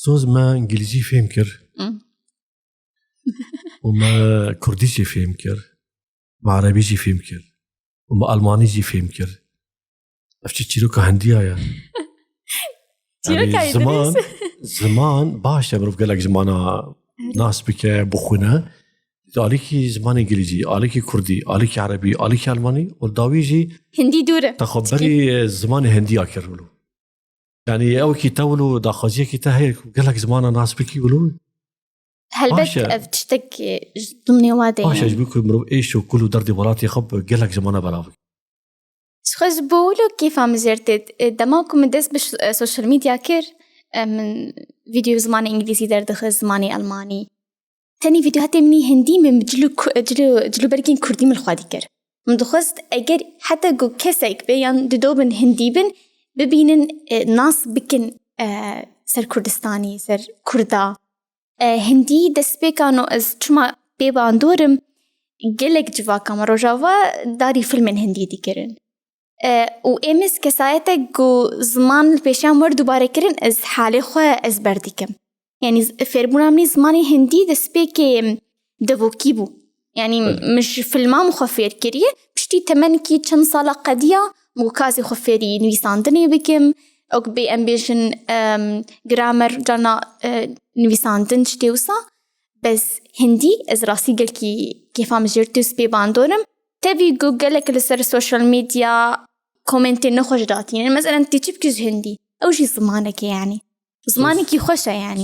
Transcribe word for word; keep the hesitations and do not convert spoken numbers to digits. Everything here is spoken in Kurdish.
Soz me îngilîzî fêm kir. Hmm. Û me kurdî jî fêm kir. Me erebî jî fêm kir. Û me almanî jî fêm kir. Ev çi çîroka hindiya ye. Çîroka Yanî Îdrîs. Ziman, ziman baş e mirov gelek zimana nas bike, bixwîne. Alîkî zimanê îngilîzî, alîkî kurdî, alîkî erebî, alîkî almanî û dawî jî Hindî dûr e. te xwe berî zimanê hindiya kir wilo. Yanî ew kî te wilo daxwaziyekî te heye ku gelek zimana nas bikî wilo. Helbet Baş e. Ev tiştek e, ji dimnê wa de Baş e ye. Ji bo ku mirov êş û kul û derdê welatê xwe bi gelek zimana belav bike. Ji xwe ji bo wilo kêfa min jêr tê. E, dema ku min dest bi ş- e, social media kir, e, min vîdeo zimanê îngilîzî derdixist, zimanê elmanî. Tenê vîdeo hetê min î hindî min bi cil û ku- cil û- cil û bergên kurdî min li xwe dikir. Min dixwest eger heta ku kesek bê yan dido bin hindî bin, bibînin, e, nas bikin, e, ser Kurdistanî, ser Kurda. E, hindî destpêka no ez çima pê bandor im, gelek civaka me Rojava darî filmên hindî dikirin. E, û êmis kesayetek ku ziman li pêşiyan wer dubare kirin, ez halê xwe ezber dikim. Yanî z- fêrbûna min ê zimanê hindî destpêkê devokî bû. Yanî min ji filma min xwe fêr kiriye, piştî temenkî çend sala qediya min ku kazê xwe fêrî nivîsandinê bikim, wek bê em bêjin, em, gramer, cana, e, nivîsandin, tiştê wisa. Bes hindî ez rastî gelkî kêfa min jêr tê û spê bandorim. Tevî ku gelek li ser social media komentê nexweş datînin. Mesela tê çi bikî ji hindî? Ew jî zimaneke yanî. Zimanekî xweş e yanî.